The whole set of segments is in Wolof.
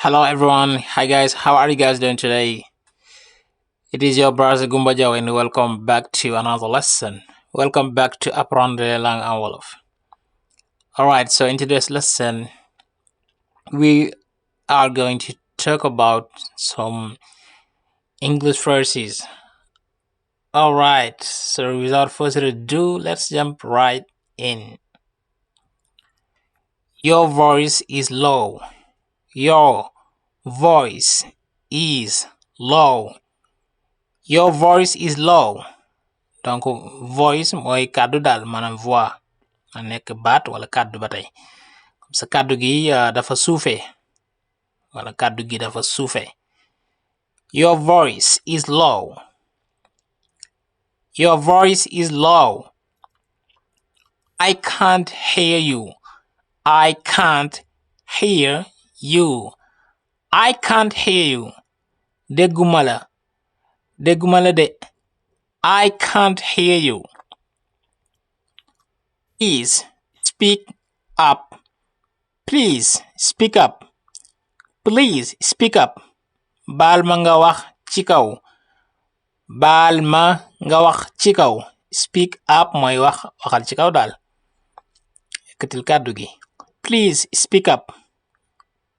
Hello everyone. Hi guys. How are you guys doing today? It is your brother Gumbajaw and welcome back to another lesson. Welcome back to Aprendre Lang and Wolof. Alright, so in today's lesson we are going to talk about some English phrases. Alright, so without further ado, let's jump right in. Your voice is low. Your voice is low. Your voice is low. Donc voice mooy kàddu daal maanaam voix ma nekk baat wala kàddu ba tey comme sa kàddu gi dafa suufee wala kàddu gi dafa suufee. Your voice is low. Your voice is low. I can't hear you. I can't hear you. I can't hear you. dégguma la de. I can't hear you. Please speak up. Please speak up. Please speak up. Baal ma nga wax ci kaw. Baal ma nga wax ci kaw. Speak up mooy waxal ci kaw daal. Yëkkatil kàddu gi. Please speak up.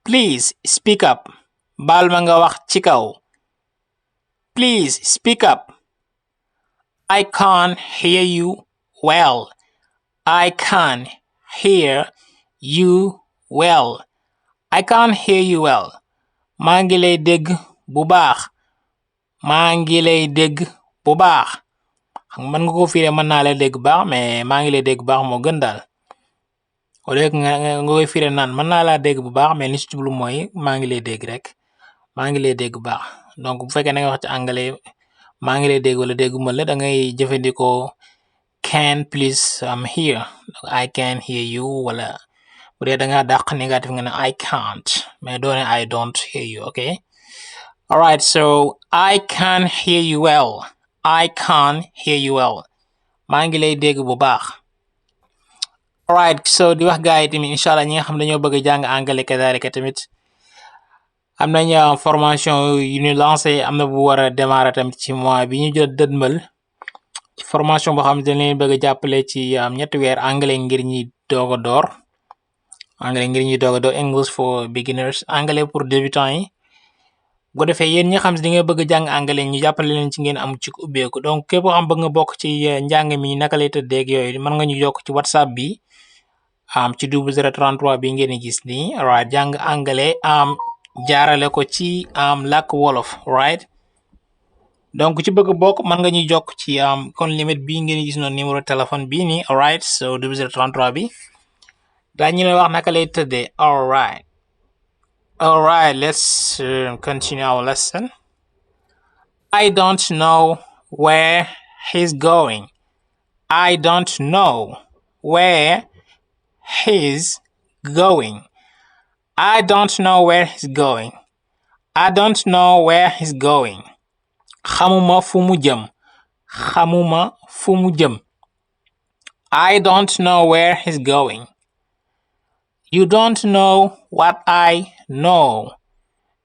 Please speak up. Baal ma nga wax ci kaw. Please speak up. I can't hear you well. I can't hear you well. I can't hear you well. maa ngi lay dégg bu baax. maa ngi lay dégg bu baax. xam mën nga ko firee mën naa lay dégg bu baax mais maa ngi lay dégg bu baax moo gën daal. au lieu que nga koy firee naan mën naa laa dégg bu baax mais li ci jublu mooy maa ngi lay dégg rek. maa ngi lay dégg bu baax donc bu fekkee da nga wax ci anglais maa ngi lay dégg wala dégguma la da ngay jëfandikoo can please I'm here. I can hear you wala bu dee da ngaa dàq négatif nga ne I can't mais doo ne I don't hear you, okay? Alright, so I can hear you well. I can hear you well. maa ngi lay dégg bu baax. Alright, so di wax gars yi tamit incha allah ñi nga xam dañoo bëgg a jàng angale kadaalika tamit am nañ formation yu ñu lancé am na bu war a démarrer tamit ci mois bi ñu jot dëdmal ci formation boo xam ne dañ leen bëgg a jàppale ci 3 weer anglais ngir ñi doog a door. anglais ngir ñi doog a door English for beginners anglais pour débutants yi. bu ko defee yéen ñi xam si di nga bëgg a jàng anglais ñu jàppale leen ci ngeen am ci ubbeeku donc képp xam bëgg nga bokk ci njàng mi naka lay tëddeeg yooyu mën nga ñu yokk ci whatsapp bi ci 0033 bi ngeen di gis nii right jàng anglais jaarale ko ci làkk wolof right donc ci bëgg bokk mën nga ñu jokk ci kon limite bi ngeen di gis noonu numéro téléphone bii nii right so 0033 bi daañu leen wax naka lay tëddee Alright, let's continue our lesson. I don't know where he's going. I don't know where he's going. I don't know where he's going. I don't know where he's going. xamuma fu mu jëm. xamuma fu mu jëm. I don't know where he's going. You don't know what I know.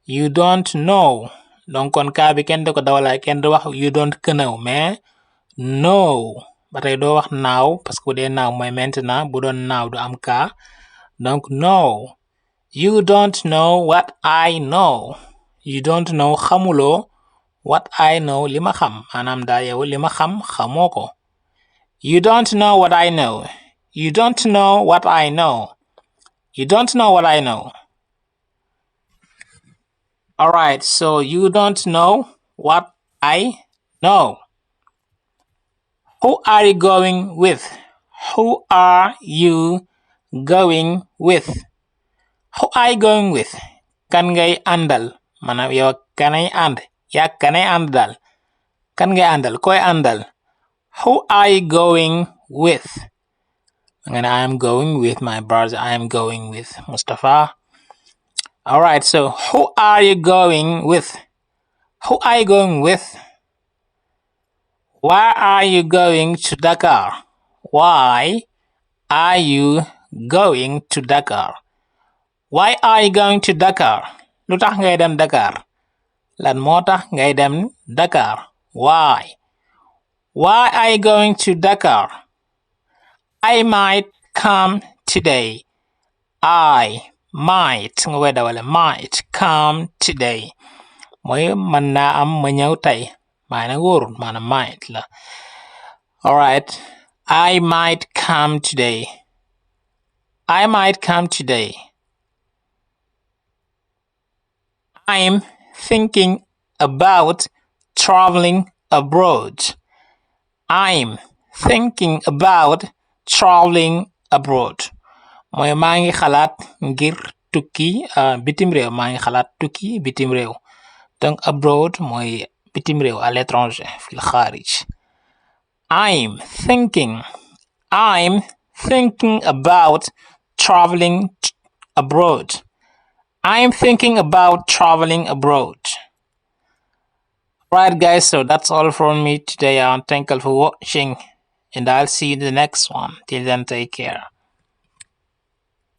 You don't know. donc kon kaa bi kenn du ko dawalaay kenn du wax you don't know mais know ba tey doo wax now parce que bu dee now mooy maintenant bu doon now du am kaa donc no. You don't know what I know. You don't know xamuloo what I know li ma xam maanaam daal yow li ma xam xamoo ko. You don't know what I know. You don't know what I know. You don't know what I know. Alright, so you don't know what I know. Who are you going with? Who are you going with? Who are you going with? Kan ngay àndal maanaam yow kanay ànd yaa kanay ànd daal kan ngay àndal koy àndal. Who are you going with? nga ne I am going with my brother. I am going with Mustafa. Alright, so who are you going with? Who are you going with? Why are you going to Dakar? Why are you going to Dakar? Why are you going to Dakar? lu tax ngay dem Dakar lan moo tax ngay dem Dakar why are you going to Dakar I might come today I might nga koy dawale might come today mooy mën naa am ma ñëw tey maa nag wóorul maanaam might la alright I might come today I'm thinking about traveling abroad I'm thinking about traveling abroad mooy maa ngi xalaat ngir tukki bitim réew maa ngi xalaat tukki bitim réew donc abroad mooy bitim réew à l'étranger fil xaarij I'm thinking about traveling abroad I'm thinking about traveling abroad right guys, so that's all from me today. Thank you for watching and I'll see you in the next one. Till then, take care.